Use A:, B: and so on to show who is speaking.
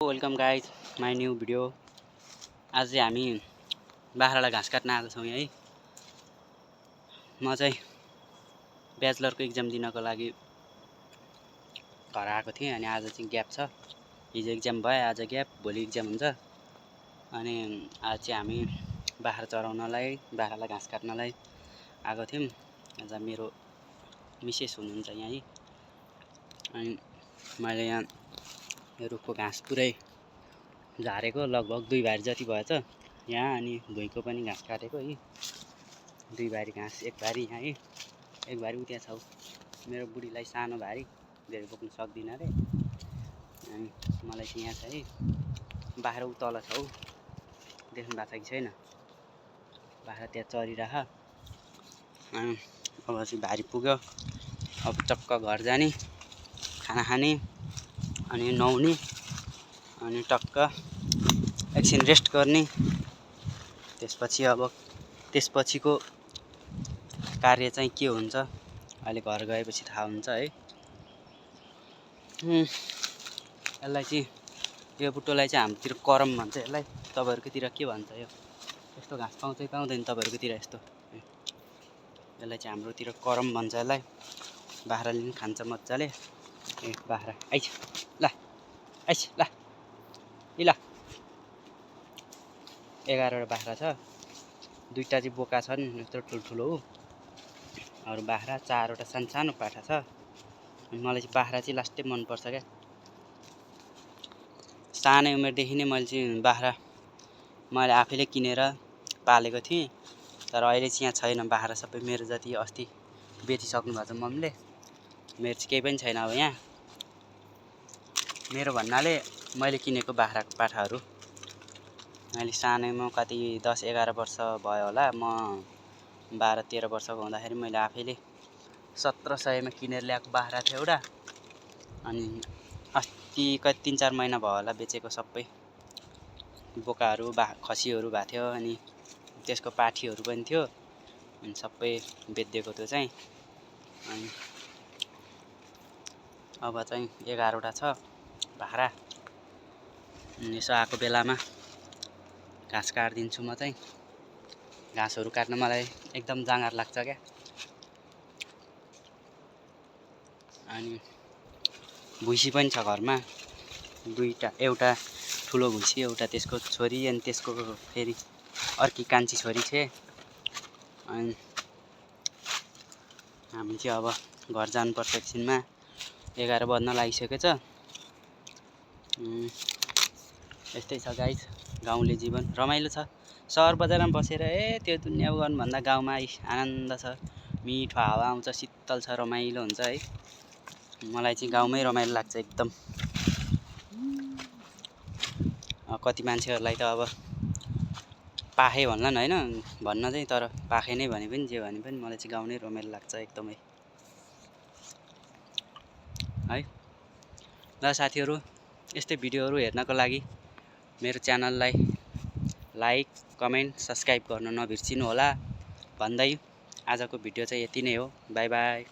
A: Welcome guys my new video. आज चाहिँ हामी बाख्रालाई घाँस काट्न आएको छौँ है। म चाहिँ ब्याचलरको इक्जाम दिनको लागि घर आएको थिएँ अनि आज चाहिँ ग्याप छ। हिजो इक्जाम भयो, आज ग्याप, भोलि इक्जाम हुन्छ। अनि आज चाहिँ हामी बाख्रा चराउनलाई, बाख्रालाई घाँस काट्नलाई आएको थियौँ। आज मेरो मिसेस हुनुहुन्छ यहाँ है। अनि मैले यहाँ यो रुखको घाँस पुरै झारेको, लगभग 2 भारी जति भएछ यहाँ। अनि भुइँको पनि घाँस काटेको है। 2 भारी घाँस, 1 भारी यहाँ है, 1 भारी उता छ। मेरो बुढीलाई सानो भारी, धेरै बोक्न सक्दिनँ अरे। अनि मलाई चाहिँ यहाँ छ है। बाख्रा उ तल छ हौ, देख्नु भएको छ कि छैन? बाख्रा त्यहाँ चरिरह। अनि अब चाहिँ भारी पुग्यो, अब टक्क घर जाने, खाना खाने अनि नुहाउने अनि टक्क एकछिन रेस्ट गर्ने। त्यसपछिको कार्य चाहिँ के हुन्छ अहिले घर गएपछि थाहा हुन्छ है। यसलाई चाहिँ, यो बुट्टोलाई चाहिँ हाम्रोतिर करम भन्छ यसलाई। तपाईहरुकोतिर के भन्छ? यो यस्तो घाँस पाउँछ कि पाउँदैन तपाईहरुकोतिर? यस्तो यसलाई चाहिँ हाम्रोतिर करम भन्छ यसलाई। बाख्राले पनि खान्छ मजाले। ए बाख्रा आइज ल, आइज ल, ल। 11 वटा बाख्रा छ, 2टा चाहिँ बोका छन्, यत्रो ठुल्ठुलो हो। अरू बाख्रा 4 वटा सानो पाठा छ। अनि मलाई चाहिँ बाख्रा चाहिँ लास्टै मनपर्छ क्या। सानै उमेरदेखि नै मैले आफैले किनेर पालेको थिएँ। तर अहिले चाहिँ यहाँ छैन बाख्रा, सबै मेरो जति अस्ति बेचिसक्नु भएको छ मम्मीले। मेरो चाहिँ केही पनि छैन अब यहाँ। मेरो भन्नाले मैले किनेको बाख्राको पाठाहरू अहिले सानैमा, कति 10-11 वर्ष भयो होला, म 12-13 वर्षको हुँदाखेरि मैले आफैले 1700 मा किनेर ल्याएको बाख्रा थियो एउटा। अनि अस्ति कति 3-4 महिना भयो होला बेचेको। सबै बोकाहरू, खसीहरू भएको थियो। अनि त्यसको पाठीहरू पनि थियो। अनि सबै बेचिदिएको त्यो चाहिँ। अनि अब चाहिँ 11 वटा छ बाख्रा। यसो आएको बेलामा घाँस काटिदिन्छु म चाहिँ। घाँसहरू काट्न मलाई एकदम जाँगर लाग्छ क्या। अनि भुइँसी पनि छ घरमा, 2टा, एउटा ठुलो भुइँसी, एउटा त्यसको छोरी, अनि त्यसको फेरि अर्की कान्छी छोरी छ। अनि हामी चाहिँ अब घर जानुपर्छ एकछिनमा, 11 बज्न लागिसकेको छ। यस्तै छ गाइज, गाउँले जीवन रमाइलो छ। सहर बजारमा बसेर त्यो दुनियाँ गर्नुभन्दा गाउँमा आनन्द छ। मिठो हावा आउँछ, शीतल छ, रमाइलो हुन्छ है। मलाई चाहिँ गाउँमै रमाइलो लाग्छ एकदम। कति मान्छेहरूलाई त अब पाखे भन्लान् होइन, भन्न चाहिँ, तर पाखे नै भने पनि जे भने पनि मलाई चाहिँ गाउँ नै रमाइलो लाग्छ एकदमै है। ल साथीहरू, यस्तै भिडियोहरू हेर्नको लागि मेरो च्यानललाई लाइक, कमेन्ट, सब्सक्राइब गर्न नबिर्सिनु होला भन्दै आजको भिडियो चाहिँ यति नै हो। By by.